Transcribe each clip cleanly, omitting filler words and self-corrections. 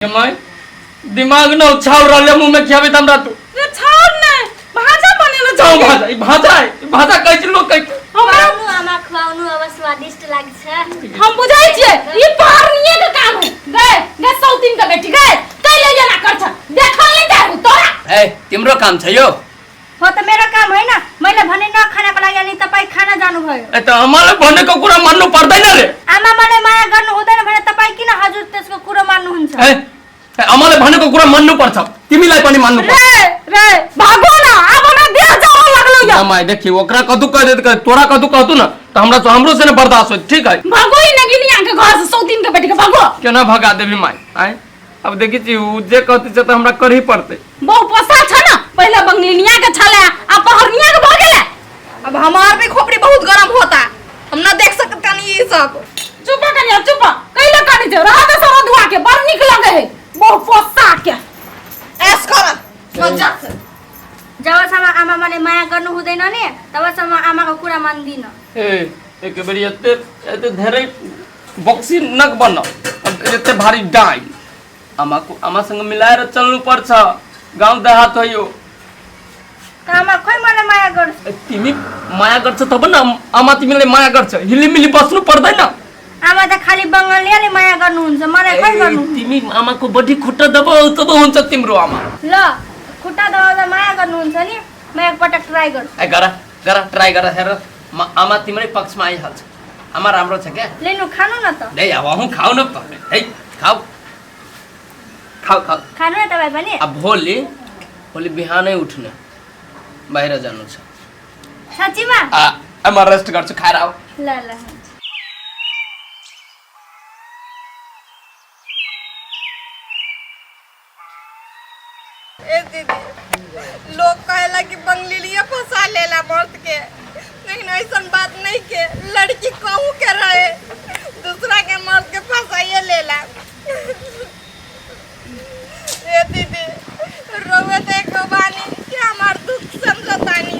माय दिमाग न छाव रहले मुंह में खियाबे त हमरा तू रे छाउर नै भाजा बनेलो छाव भाजा ई भाजा है ई भाजा कहै छै लोग कहै छै। हमरा खुवाउनु आमा खुवाउनु अब स्वादिष्ट लाग्छ। हम बुझै छियै ई पहरनिये के काम है। गए गए सौतीन के बेटी गए कैले एना कर छ देखल नै जाय तोरा। ए तिम्रो काम छ यो। हो त मेरो काम होइन, मैले भने नखानको लागि अनि तपाईँ खान जानुभयो। ए त आमाले भनेको कुरा मान्नु पर्दैन रे। आमा मलाई माया गर्नु हुँदैन भने तपाईँ किन हजुर त्यसको कुरो मान्नुहुन्छ? ए ए, आमाले भनेको कुरा मान्नु पर्छ, तिमीलाई पनि मान्नु पर्छ। रे रे भागो न, आब हमरा देह जरऽ लगलो यो। माय देखी ओकरा कतु कह देत तोरा कतु कहतु न त हमरा तो हमरो से न बर्दाश्त होत। ठीक है भागो ही नगिनी के घर से सौतीन के बेटी के भागो। केना भगा देबी माय? आय अब देखी छी उ जे कहती से त हमरा करही पड़तै। बहु पोसा छ न, पहले बंगलिनिया के छले आ पहरनिया के भ गेले। अब हमार भी खोपड़ी बहुत गरम होता, हम ना देख सकत कानी ई सब। चुप कनिया चुप, कैले कनी जे रह दे सब धुआ के बड़ निक लगे है बहु पोसा के। ऐस कर मजा से। जबसम्म आमा मलाई माया गर्नु हुँदैन नि तबसम्म आमाको कुरा मान्दिन। ए एक बेरी एते एते धेरै बक्सी नक बन्न, अब एते भारी डाइन आमाको आमासँग मिलाएर चल्नु पर्छ, गाउँ देहात हो यो। त आमा खोइ मलाई माया गर्छ। ए, तिमी माया गर्छ तब न आमा तिमीलाई माया गर्छ, हिलिमिली बस्नु पर्दैन। आमा त खालि बङ्गालीले माया गर्नुहुन्छ, मलाई खोइ ए, गर्नु। तिमी आमाको बढी खुट्टा दबाऊ तब हुन्छ तिम्रो आमा। ल खुट्टा दबाउँदा माया गर्नुहुन्छ नि, म एकपटक ट्राई गर्छु। ए गर गर ट्राई गर, हेर आमा तिम्रै पक्षमा आइहाल्छ। आमा राम्रो छ क्या? लिनु खानु न त। ले अब अहँ खाऊ न त। है खाऊ खाऊ खाऊ खानु न तपाईँ पनि। अब भोलि भोलि बिहानै उठ्ने, बाहिर जानु छ। साँच्चीमा? आ म रेस्ट गर्छु, खाएर आऊ। ल ल हुन्छ। ए दीदी, लोग कहेला कि बंगलिया फंसा लेला मर्द के, लेकिन ऐसा बात नहीं के लड़की कहूँ के रहे दूसरा के मर्द के फंसाइए लेला। ए दीदी रोवे तो एक बानी कि हमार दुख समझतानी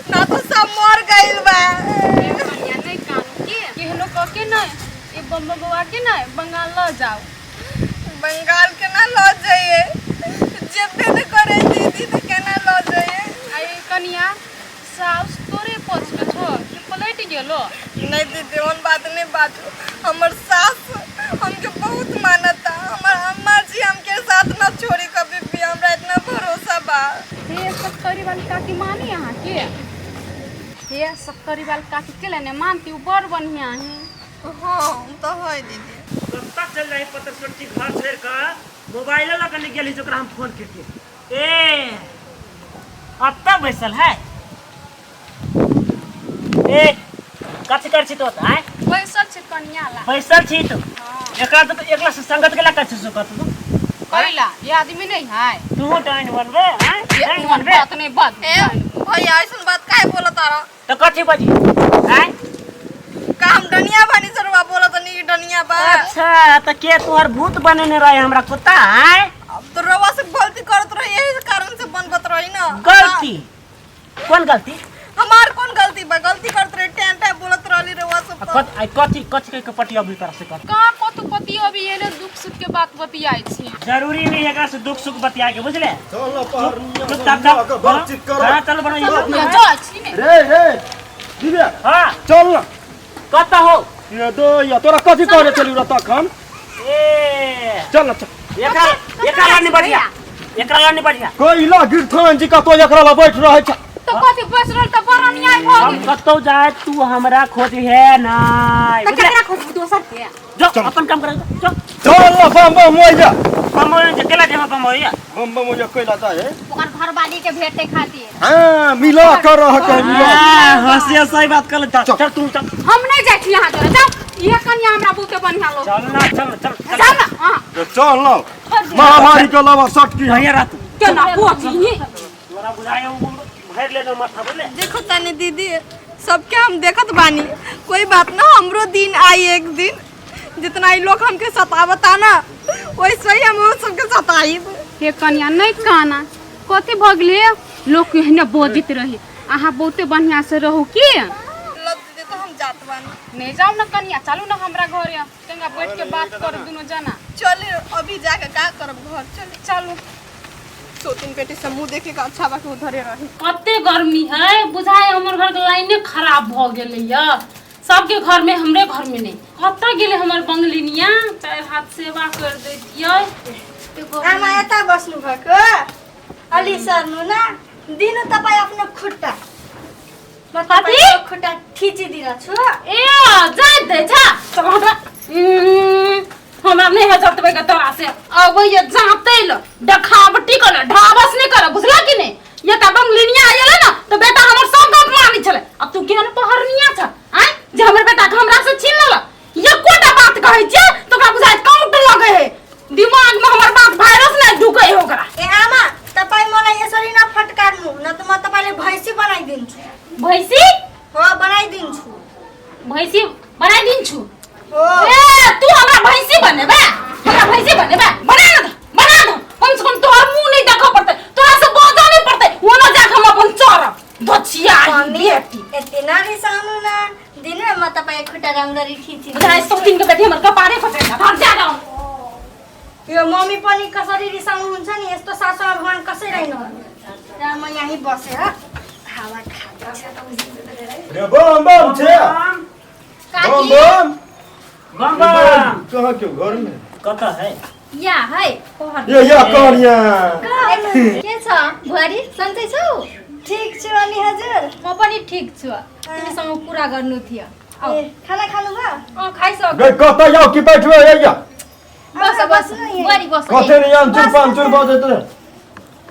ना तो सब मर गइल बा। नहीं कानू के केहनो कह के नहीं ए बम बबुआ के नहीं बंगाल ल जाओ। बंगाल के ना ल जाइए, जेबे न करे दीदी तो केना ल जाइए। आई कनिया साउस तोरे पक्ष में छो कि पलट गेलो? नहीं दीदी उन बात नहीं बाजू, हमर सास हमके बहुत मानता, हमर अम्मा जी हमके साथ ना छोड़ी कभी भी, हमरा इतना भरोसा बा। हे सत्तरी वाली काकी मानी अहाँ के? हे सत्तरी वाली काकी के लेने मानती, उ बड़ बढ़िया है। हाँ तो है दीदी। कत्ता चल रही पत्र सोची घर छोड़ कर मोबाइल लगा गेली जोकरा हम फोन करके ए अत्ता बैसल है ए कथी कर छी तो आय बैसल छी कनिया ला। बैसल छी तो एकरा तो एकला से संगत केला कर छी सो कर तू कैला ये आदमी नहीं है तू डाइन बनबे आय डाइन बनबे। बात नहीं बात ए भैया ऐसन बात काहे बोलत तारा? तो कथी बजी आय का हम डनिया बानी सरवा बोलत नहीं डनिया बा। अच्छा तो के तोहर भूत बनेने रहे हमरा कुत्ता आय? अब तो रवा से गलती करत रही यही कारण से बनबत रही ना। गलती कौन गलती? हमार कौन गलती बा? गलती करत रही टैं टैं बोलत रहली रवा सब। कथ आई कथी कथी के पटिया भी तरह से कर का कतु पति अभी एने दुख सुख के बात बतियाई छी। जरूरी नहीं है से दुख सुख बतिया के बुझले। चल चुपचाप बातचीत करो। हां चल बनो जा छी ने रे रे दिव्या हां चल न कत हो ये दो या तोरा कथी करे चली रे तखन? ए चल न चल। एकरा एकरा लानी बढ़िया, एकरा लानी बढ़िया। कोइला गिरथान जी कतो एकरा ला बैठ रहे छ। तो कथी बैस रहल त बड़ अन्याय भ हम गेल। कतौ जाए तू हमरा खोज है नाय त केकरा खोजबू दोसर के? जो अपन काम कर जो। चल न बम बम हो जा। बम हो जा केला जेमा बम हो जा। बम बम हो जा कोइला जाए ओकर घरवाली के भेटे खातिर। हां मिला कर रह के मिला। हां हंसी सही बात कर चल चल तू चल। हम नहीं जाय छी यहां जरा जाओ, ये कन्या हमरा बहुते बढ़िया लोग। चल ना चल चल चल ना हां चल न महामारी के अलावा सटकी है। भैया रात केना पोची तोरा बुझाए भर ले माथा बोले। देखो तनी दीदी सबके हम देखत बानी, कोई बात ना हमरो दिन आई एक दिन, जितना ई लोग हमके सतावता ना वैसे ही हम सबके सताइब। हे कन्या नहीं काना कथी भऽ गेलै? लोग एहने बजैत रहे, अहाँ बहुते बढ़िया से रहू की। ल दीदी तो हम जात बानी। नहीं जाओ ना कन्या, चलू ना हमरा घरे, तंगा बैठ के बात कर दुनो जना। चल अभी जाके का करब घर चल। चलू। सोतिन बेटी से मुंह देखे के अच्छा बाकी उधरे रही। कते गर्मी है, बुझाय हमर घर के लाइने खराब भ गेलै या सबके घर में, हमरे घर में नहीं। कतऽ गेलै हमर बंगलिनिया? पैर हाथ सेवा कर दैतियै। आमा यता बस्नु भएको अलि सर्नु न दिनु तपाईँ आफ्नो खुट्टा, म तपाईँको खुट्टा थिचिदिन छु। ए जाइत दै छ हमरा, हमरा नहीं है जतबे के तोरा से। अब ये जाते ल देखावटी कर, ढाबस नहीं कर, बुझला कि नहीं? ये त बंगलिनिया आयल ना तो बेटा हमर सब गप मानी छले। अब तू केहन पहरनिया छ आय जे हमर बेटा के हमरा से छीन लेलक? ये कोटा बात कहै छै तो ओकरा बुझाइत काउंट लगे है दिमाग में, हमर बात वायरस नहीं ढुकै है ओकरा। ए आमा तपाईँ मलाई यसरी नफटकार्नु न त म तपाईँलाई भैँसी बनाइदिन्छु। भैँसी? हो, बनाइदिन्छु। भैँसी बनाइदिन्छु? हो। ए तू हमरा भैंसी बनेबा? हमरा भैंसी बनेबा? बना न दो, बना दो। कम से कम तोहर मुंह नहीं देखऽ पड़तै, तोरा से बजऽ नहीं पड़तै। ओना जाके हम अपन चरब धोछिया मम्मी बेटी। यति नरिसाउनु न, दिनु न म तपाईँको खुट्टा राम्ररी थिचिदिन्छु। बुझाइ सौतिन के बेटी हमर कपारे फटेला धर जा जाऊ। यो मम्मी पनि कसरी रिसाउनुहुन्छ नि, यस्तो सासुमा भगवान् कसैलाई नहुनु। र म यहीँ बसेर हावा खाँदैछु। रे बम बम छे बम बम। बम बम। कहाँ क्यों घर में? कत है? या है पहर। ये या कनिया। के छ बुहारी, सन्चै छौ? ठिक छु, अनि हजुर? म पनि ठिक छु। तिमीसँग कुरा गर्नु थियो। आऊ। ए, खाना खानु भयो? अँ, खाइसक्यो। गे कता जाऊ कि बैठो ये या। बस बस बुहारी बस। कथे नहीं आमचूर पामचूर बजैत रहे।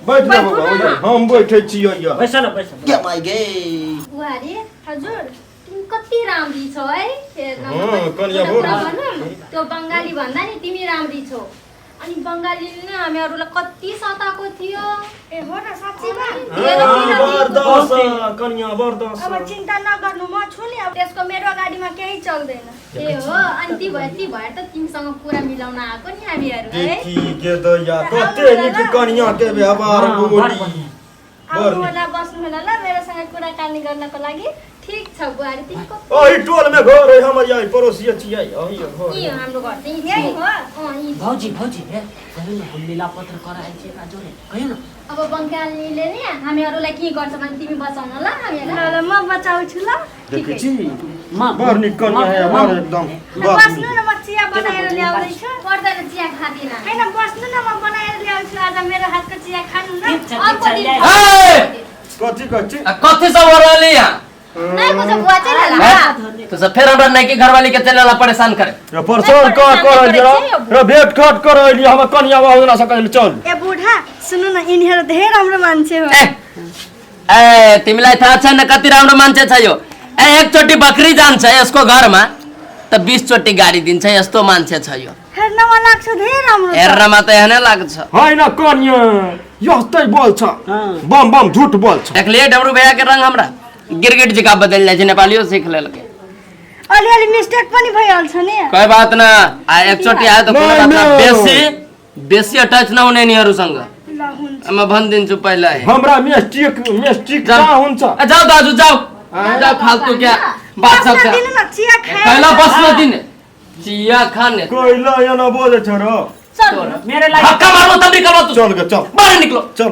बैठ जा बाबा, हम बैठे छियै या। बैसल बैसल। बुहारी हजुर। तिमी कति राम्री छौ है। हेर्न अँ, कनिया एउटा बहुत। कुरा भनौँ, त्यो बङ्गाली भन्दा नि तिमी राम्री छौ। अनि बङ्गालीले नै हामीहरूलाई कति सताएको थियो। ए हो र, साँच्चै बा? कनिया बर्दस। अब चिन्ता नगर्नु, म छु नि। अब त्यसको मेरो अगाडिमा केही चल्दैन। ए हो, अनि ती भएर ती भएर त तिमीसँग कुरा मिलाउन आएको नि हामीहरू है। देखी के दैया कते नीक कनिया के व्यवहार बोली। आउनु होला, बस्नु होला ल मेरोसँग कुराकानी गर्नको लागि। ठिक छ बुहारी, तिमी कति ओही टोल में घर है हमर, यही पड़ोसी छियै, यही घर। यी हो हाम्रो घर चाहिँ। यही हो? अँ, यी। भौजी भौजी, हे कहियो न हम मिला पत्र कराए छियै एकरा जोरे, कहियो न। अब बङ्गालीले नि हामीहरूलाई के गर्छ भने तिमी बचाउन ल ल हामीहरूलाई। ल म बचाउँछु ल। देखै छी म बड़ नीक कनिया है बड़ एकदम। ल बस्नु न, म चिया बनाएर ल्याउँदैछु। पर्दैन, चिया खाँदिनँ। होइन बस्नु न, म बनाएर ल्याउँछु। आज मेरो हातको चिया खानु न। ठिक छ, ठिक अर्को छ, दिन ल्याइ। ए कथी कथी? आ कथी सब हो रहल यहाँ? नहीं कुछ बुआ चल ला। हैं? तो सब फिर हमरा नैकी घरवाली के चले ला परेशान करे। रे परेशान का कर रे, भेट घाट कर अइली हम कनिया बाबू ना सकल चल। ए बुढा सुन्नु न, यिनीहरू धेरै राम्रो मान्छे हो। ए ए तिमीलाई थाहा छैन कति राम्रो मान्छे छ यो। ए एकचोटि बकरी जान्छ यसको घरमा त 20 चोटि गाडी दिन्छ, यस्तो मान्छे छ यो। हेर्नमा लाग्छ धेरै राम्रो छ। हेर्नमा त एहने लाग्छ। होइन कनिया यस्तै बोल्छ, बम बम झूठ बोल्छ। देखलिए डबरू भैया के रंग हमरा गिरगिट जी का बदल जाइ छै, नेपालियो सीख लेलकै। अलिअलि मिस्टेक पनि भइहाल्छ नि। कोही बात न, आ एकचोटि आयो त कोनो बात न, नहीं, बेसी बेसी अटैच नहुने यिनीहरूसँग। ल हुन्छ। म भनिदिन्छु पहिला। हमरा मिस्टेक मिस्टेक कहाँ हुन्छ? ए, जाऊ दाजु जाऊ जाऊ, फाल्तु क्या बात सब बस्न छ। दिनु न, चिया खाएर। पहिला बस्न दिने, चिया खाने। कोइला यहाँ बोले छ र। मेरो लागि धक्का मारो तब निकलो तू। चल गे चल, बाहर निकलो। चल।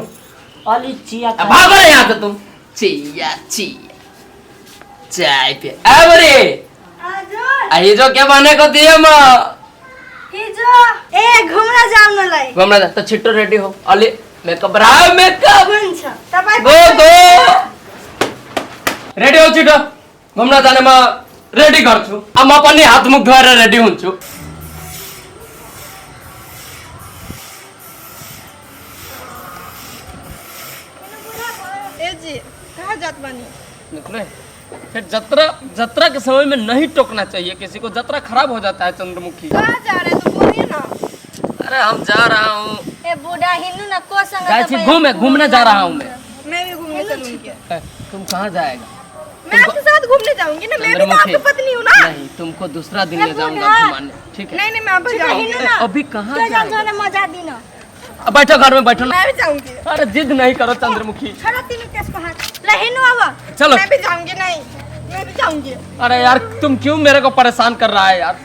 अलि चिया अब भागो रे यहाँ से तुम। चिया चिया चाय पे अब रे। हजुर। आ हिजो के भनेको थिएँ म? हिजो ए घुम्न जाउनलाई। घुम्न जा त छिटो रेडी हो, अलि मेकअप राव मेकअप। हुन्छ तपाईँ। गो गो रेडी हो छिटो, घुम्न जाने म रेडी गर्छु। अब म पनि हात मुख धोएर रेडी हुन्छु। ए जी कहाँ जात बानी? निकले फिर जतरा, जतरा के समय में नहीं टोकना चाहिए किसी को, जतरा खराब हो जाता है। चंद्रमुखी कहाँ जा रहे तो बोलिए ना। अरे हम जा रहा हूँ। ए बुढा हिँड्नु न, कोसँग जाइ छी तपाईँ? घूमे, घूमने जा रहा हूँ मैं। मैं भी घूमने चलूंगी। ए, तुम कहाँ जाएगा? मैं आपके साथ घूमने जाऊंगी ना, मैं भी तो चंद्रमुखी। आपकी पत्नी हूँ ना। नहीं, तुमको दूसरा दिन ले जाऊंगा घुमाने, ठीक है? नहीं नहीं, मैं आप जाऊंगी। हिँड्नु न। अभी कहाँ त्यो जान्छ जाएगा? भने म जाँदिनँ। अब बैठो घर में बैठो ना। मैं भी जाऊंगी। अरे जिद नहीं करो चंद्रमुखी। छोडो तिमी त्यसको हात, ल हिँड्नु अब। चलो। मैं भी जाऊंगी। नहीं मैं भी जाऊंगी। अरे यार तुम क्यों मेरे को परेशान कर रहा है यार?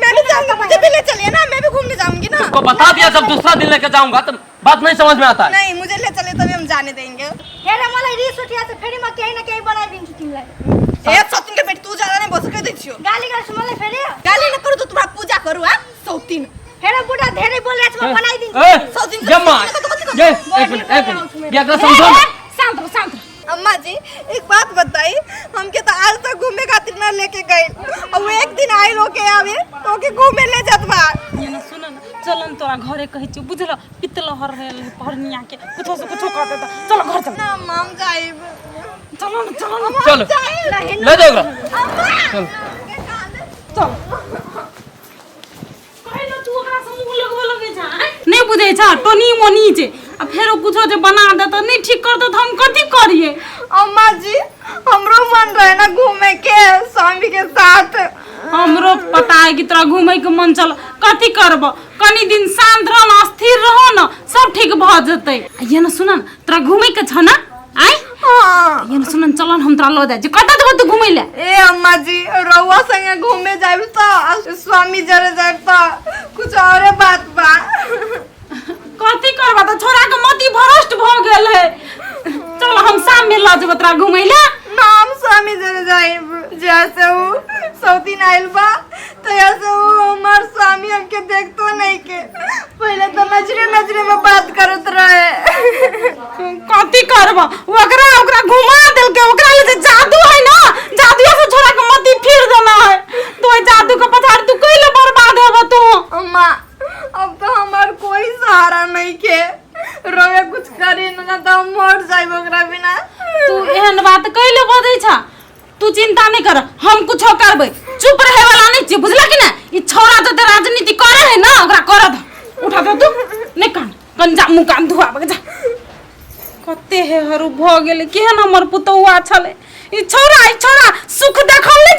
मैं भी जाऊंगी, मुझे भी ले चलिए ना, मैं भी घूमने जाऊंगी ना। तुमको बता दिया जब दूसरा दिन लेके जाऊंगा तो बात नहीं समझ में आता है। नहीं, मुझे ले चलिए तभी हम जाने देंगे। हेर मलाई रिस उठिया छ, फेरि म केही न केही बनाइदिन्छु तिमीलाई। ए सौतीन के बेटी, तू ज्यादा नहीं बोल सके दै छियो। गाली गर्छु मलाई फेरि? गाली न करू तो तुम्हारा पूजा करू। हां सौतीन। हेर बुढा धेरै बोलिरहेको छ, म बनाइदिन्छु। ए, सौतीन ये माँ, ये एक मिनट एक मिनट, ये अगला समझो ना। शांत रहो, शांत रहो। अम्मा जी एक बात बताई, हमके तो आज तक घूमे खातिर ना लेके गए और वो एक दिन आए लोग के आवे तो के घूमे ले जात बा। ये ना सुन न, चल न तोरा घरे कहै छियौ, बुझल पितल हर पहरनिया के कुछो से कुछो कह देता। चल घर चल। ना माम जाइब। चल न, चल न। चलो ले जाओ एकरा। चल। चल कहै तू ओकरा से मुँह लगबऽ लगै छ आँय? नहि बुझै छ, टोनी मोनी छै, आ फेरो कुछो जे बना देत नहि ठीक कर देत, हम कथी करियै? अम्मा जी हमरो मन रहे ना घूमे के स्वामी के साथ। हमरो पता है कि तोरा घूमे के मन चल, कथी करब, कनी दिन शांत रह न, स्थिर रह न, सब ठीक भऽ जेतै। आ ये न सुन न, तोरा घूमे के छ न आँय? हाँ। ये न सुन न, चल न हम तोरा लऽ जाइ छी। कतऽ जेबौ तू घूमै लए? ए अम्मा जी रउआ संगे घूमे जाइब त स्वामी जरे जाइब त कुछ औरे बात बा। कथी करबा त छोरा के मति भ्रष्ट भऽ गेल है। चल हम शाम में लऽ जेबौ तोरा घूमै लए। ना हम स्वामी जरे जाइब। जैसे वो सौतीन आइल बा तो ऐसे वो हमार स्वामी हमके देखतो नहीं के, पहले तो नजरे नजरे में बात करत रहे। कथी करबा, ओकरा ओकरा घुमा देलकै, ओकरा ले जे जादू है ना, जादू से छोरा के मति फिर देना है, तो ओहि जादू के पछाड़ तू कैले बर्बाद हेबो तू? अम्मा अब तो हमार कोई सहारा नहीं के, रोवे कुछ करी ना तो हम मर जाइब ओकरा बिना। तू एहन बात कैले बजै छ? तू चिंता नहीं कर, हम कुछो करबै, चुप रहे वाला नहीं छी, बुझला कि ना? ई छौड़ा जते राजनीति करे है ना ओकरा कर दे, उठा दे तू नहीं कान कन जा मुँह कान धुआबे जा। कते हे हरू भऽ गेलै, केहन हमर पुतौआ छलै ई छौड़ा, ई छौड़ा सुख देखल नहीं।